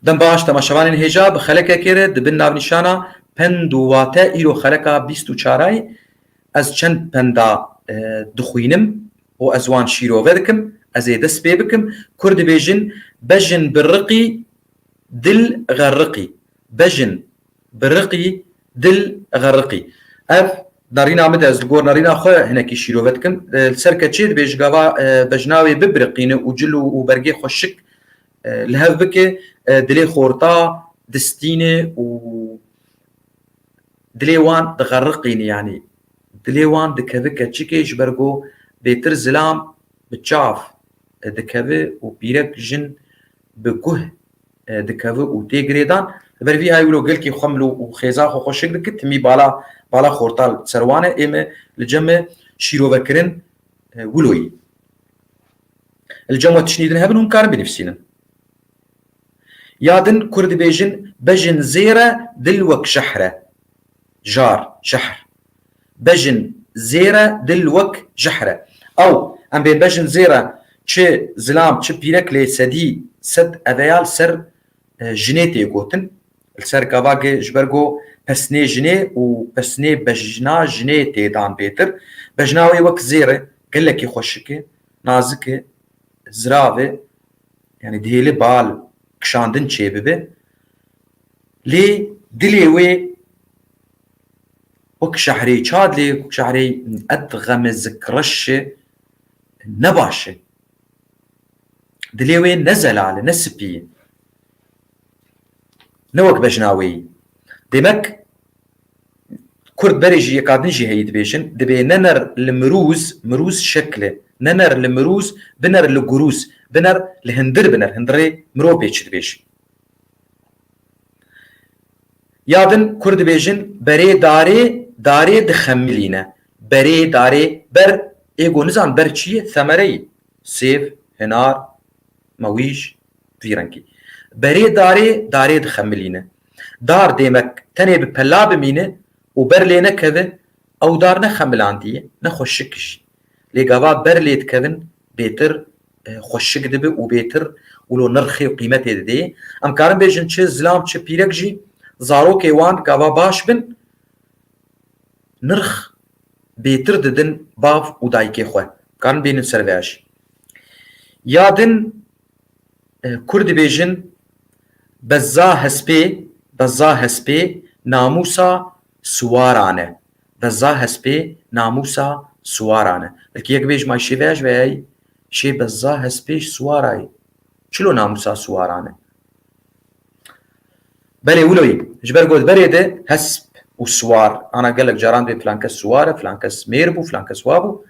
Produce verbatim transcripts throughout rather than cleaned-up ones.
Dem baş, temaşevanên hêja, bi xelekekê re di bin navnîşana pend û wate îro xeleka bîst û çarayê ez çend penda, e, dixwînim û ez wan şîrove dikim, ez ê dest pê bikim. Kur dibêjin, bejin bi riqî dil xerriqî. Bejin bi riqî dil xerriqî. Ev nerîna min de, ez li gor nerîna xwe hinekî şîrove dikim. E, li ser keçê dibêje gava, e, bejna wê bibiriqîne û cil û, û bergê xweşik, e, li hev bike, e, dilê xorta distîne û dilê wan dixerriqîne, yanî dilê wan dikeve keçikê, ji ber ku bêtir zilam bi çav, e, dikeve û pîrek jin bi guh, e, dikeve û tê girêdan. Li ber vî hayê wilo gelkî xwe mil û xêza xwe xweşik dike, timî bala, bala xorta li ser wan e. Ê me li cem me şîrovekirin, e, wilo yî. Li cem we tiştî din hebin, hûn karin binivîsînin. Ya din kur dibêjin, bejin zêr e, dil wek jehr e. Jar, jehr. Bejin zêr e, dil wek jehr e. Ew, em bê bejin zêr e, çi zilam, çi pîrek lê sedî sed eveya li ser, e, jinê tê gotin. Li ser gava ge ji ber ku pesnê jinê û pesnê bejna jinê tê dan bêtir. Bejna wê wek zêr e, gelekî xweşik e, nazik e, zirav e, yanî dihêli bal kişandin çêbibe. Lê dilê wê wek şehrê, ça dilê wek şehrê, qet xemizik reş e, ne baş e. Dilê wê ne zelal e, ne spî ye. Ne wek bejna wê yî. Demek Kurd berê jî yeka din jî heyî dibêjin, dibê nener li mirûz, mirûz şekl e, nener li mirûz, biner li gurûz, biner li hindir biner, hindirê mirov bê çi dibêjin. Ya din kur dibêjin, berê darê, darê dixemilîne. Berê darê, ber, ê go nizan ber çi ye? Semereyî. Sêv, hinar, mewîj, vî rengî. Berê darê, darê dixemilîne. Dar demek tenê bi pela bimîne û ber lê nekeve, ew dar ne xemilandiye, ne xweşik jî. Lê gava ber lê dikevin, bêtir, e, xweşik dibe û bêtir wilo nirxê û qîmetê didê. Em karin bêjin çi zilam, çi pîrek jî zarokê wan gava baş bin, nirx bêtir didin bav û dayikê xwe. Karin bênin ser vê jî. Ya din, e, kur dibêjin, bezza hespê, bezza hespê namûsa siwaran e. Bezza hespê namûsa siwaran e. Belkî yek bêj ma şê vê jî veyayî, şê bezza hespê siwara ye. Çilo namûsa siwaran e? Belê wilo ye. Ji ber got berê de hesp û siwar. Ana gelek caran dibê filan kes siwar e, filan kes mêr bû, filan kes wa bû.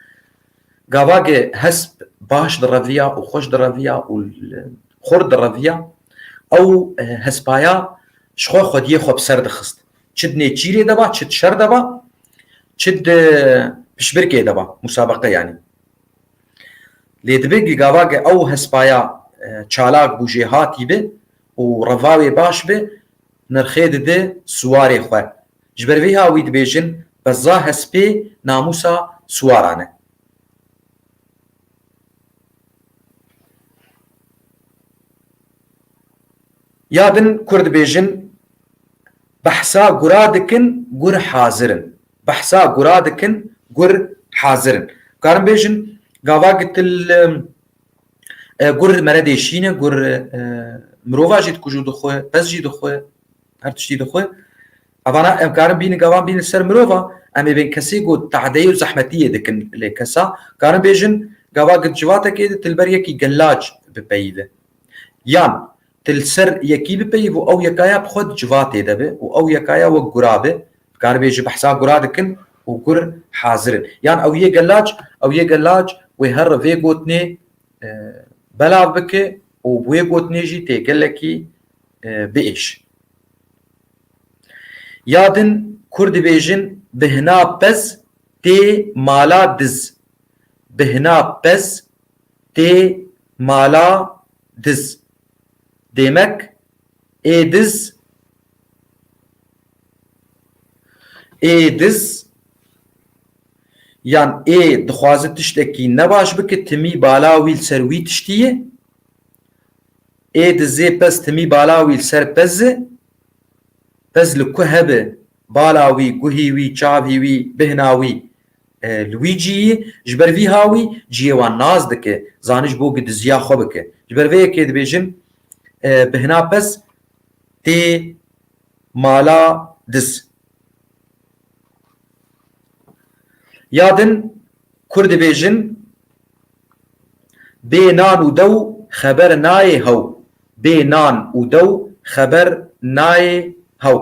Gava ge hesp baş direviya û xweş direviya û l-, xurt direviya, ew, e, hespaya ji xwe xwediyê xwe bi ser dixist. Çi di nêçîrê de ba, çi di şer de ba, çi di piştbirkê de ba, musabeqe yanî. Lê dibe gava ge ew hespaya, e, çalak bû, jêhatî bi û reva wê baş bi, nirxê dide siwarê xwe. Ji ber vê ha wî dibêjin, bezza hespê namûsa siwaran e. Ya din kur dibêjin, behsa gura dikin, gur hazir in. Behsa gura dikin, gur hazir in. Karin bêjin, gava gitil, e, gur mere dêşîne, gur, e, mirova jî dikujû dixwe, pez jî dixwe, her tiştî dixwe. Evana em karin bînin, gavan bînin ser mirova, em ê bên kesê ku tehdeyê û zehmetiyê dikin lê kesa. Karin bêjin, gava gid civatekê de til ber yekî gellac bipeyive. Yan til ser yekî bipeyiv û ew yekaya bi xwe di civatê de be û ew yekaya wek gura be. Karin bêjin behsa gura dikin û gur hazir in. Yan ew yê gellac, ew yê gellac wê her vê gotinê, e, belav bike û bi wê gotinê jî tê gelekî, e, biêş. Ya din kur dibêjin, bihna pez tê mala diz. Bihna pez tê mala diz. Demek ê diz, ê diz yan ê dixwaze tiştekî nebaş bike, timî bala wî li ser wî tiştî ye. Ê dizê pez timî bala wî li ser pez e. Pez li ku hebe, bala wî, guhî wî, çavî wî, bêhna wî, e, li wî cî yî, ji ber vî hawî ciyê wan nas dike, zanî ji bo ku diziya xwe bike. Ji ber vê yekê dibêjin, e, bêhna pez tê mala diz. Ya din kur dibêjin, bê nan û dew xeber nayê hew. Bê nan û dew xeber nayê hew.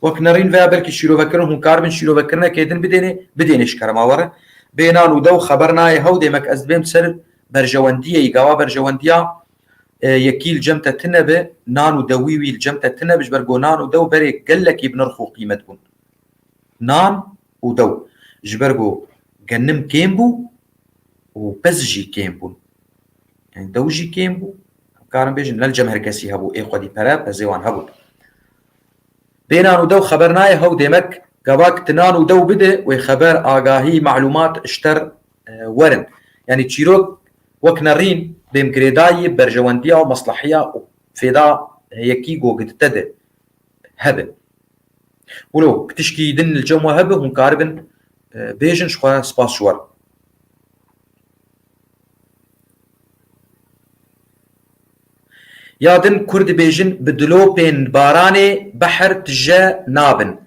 Wek nerîn veya belkî şîrovekirin, hûn karibin şîrovekirinek ê din bidênê, bidênê ji kerema we re. Bê nan û dew xeber nayê hew, demek ez dibêm ser berjewendiyê, gava berjewendiya, e, yekî li cem te tune be, nan û dewî wî li cem te tune be, ji ber ku nan û dew berê gelekî bi nirx û qîmet bûn. Nan û dew. Ji ber ku genim kêm bû û pez jî kêm bûn. Yani dew jî kêm bû. Em karin bêjin, ne li cem her kesî hebû, ê xwedî pere, pezê wan hebû. Bê nan û dew xeber nayê hew, demek gavak tu nan û dew bide, wê xeber, agahî, malûmat, ji te re, e, werin. Yani çîrok wek nerîn bêm girêdayî berjewendiya û meslehiya û fêda yekî ku di te de hebe. Wilo ku tişkî din li cem we hebe, hûn karibin, e, bêjin, ji xwe spas ji we re. Ya din kur dibêjin, bi dilopên baranê behr tije nabin.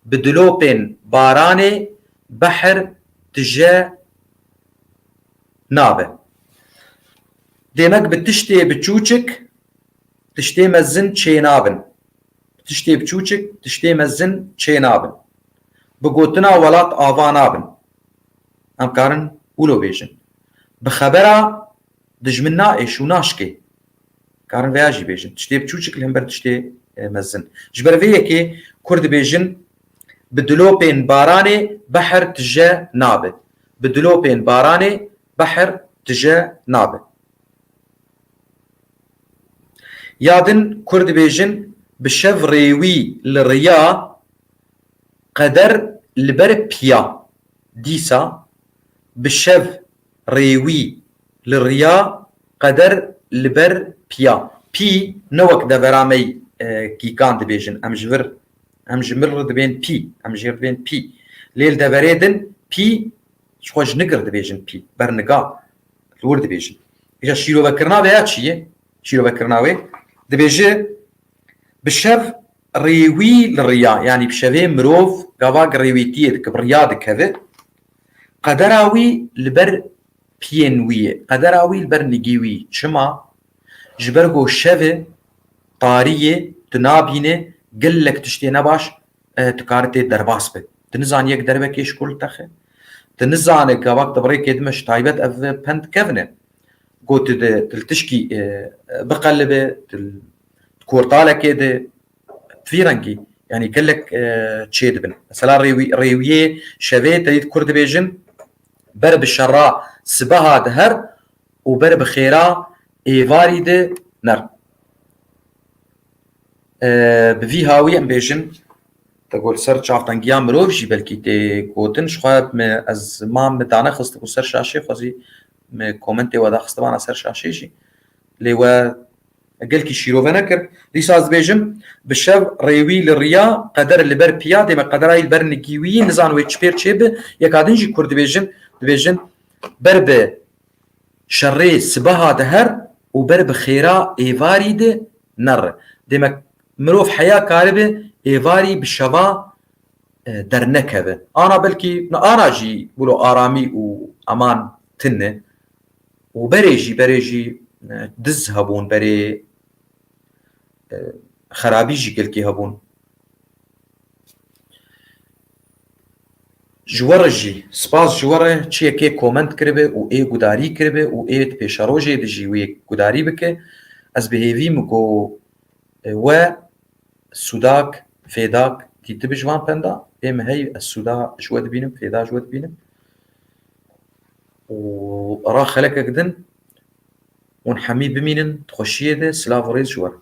Bi dilopên baranê behr tije nabe. Demek bi tiştê biçûçik tiştê mezin çê nabin. Tiştê biçûçik, tiştê mezin çê nabin. Bi gotina welat ava nabin. Em karin wilo bêjin. Bi xebera dijmin naêş û naşkê. Karin veya jî bêjin. Tiştê biçûçik li hember tiştê, e, mezin. Ji ber vê yekê kur dibêjin, bi dilopên baranê behr tije nabe. Bi dilopên baranê behr tije nabe. Ya din kur dibêjin, bi şev rêwî li riya qeder li ber piya. Dîsa bi şev rêwî li riya qeder li ber piya. Pî ne wek devera me yî, e, kîkan dibêjin. Em ji vir, em ji mir re dibên pî, em jê re dibên pî. Lê li deverê din pî, ji xwe ji nigir dibêjin pî, berniga. Li wir dibêjin. Îja şîrovekirina vê ya çi ye? Şîrovekirina wê dibêje, bi şev rêwî li riya, yanî bi şevê mirov gava rêwîtiyê dike, bi riya dikeve. Qedera wî li ber piyên wî ye. Qedera wî li ber nigî wî. Çima? Ji ber ku şev e, tarî ye, tu nabîne, gelek tiştê nebaş, e, tu kare tê derbas be. Tu nizanî yek derbekê ji ku li texe. Tu nizane gavak di birêkê dime ji taybet ev pend kevne. Got tu di, tu li tişkî, e, biqelibe, tu li kortalekê de, vî rengî, yanî gelek, e, çê dibin. Mesela rêwî-, rêwiyê şevê te dît kur dibêjin, ber bi şerra sibeha diher û ber bi xêra êvarî di ner. E, bi vî hawî em bêjin, te got ser çavtengiya mirov jî belkî tê gotin, ji xwe me, ez mam min danexistibû ser şaşê, xwezî me komentê we daxistibana ser şaşê jî. Lê we gelkî şîrove nekir. Dîsa ez dibêjim, bi şev rêwî li riya, qeder li ber piya, demek qedera wî li ber nigî wî, nizan wê çi pêr çêbi. Yeka din jî kur dibêjin, dibêjin, ber bi şerê sibeha diher û ber bi xêra êvarî di nere. Demek mirov heya karibe êvarî bi şeva, e, dernekeve. Ana belkî, ana jî wilo aramî û eman tune. Û berê jî, berê jî, e, diz hebûn, berê, e, xerabî jî gelkî hebûn. Ji we re jî, spas ji we re, çi yekê koment kiribe û ê gudarî kiribe û ê di pêşerojê de jî wê gudarî bike. Ez bi hêvî me ku, e, we sûdak, fêdak dîtibe ji van penda. Ê min hey, ez sûda ji we dibînim, fêda ji we dibînim. Û ra xelekek din hûn hemî bimînin di xweşiyê de, silav û rêz ji we re.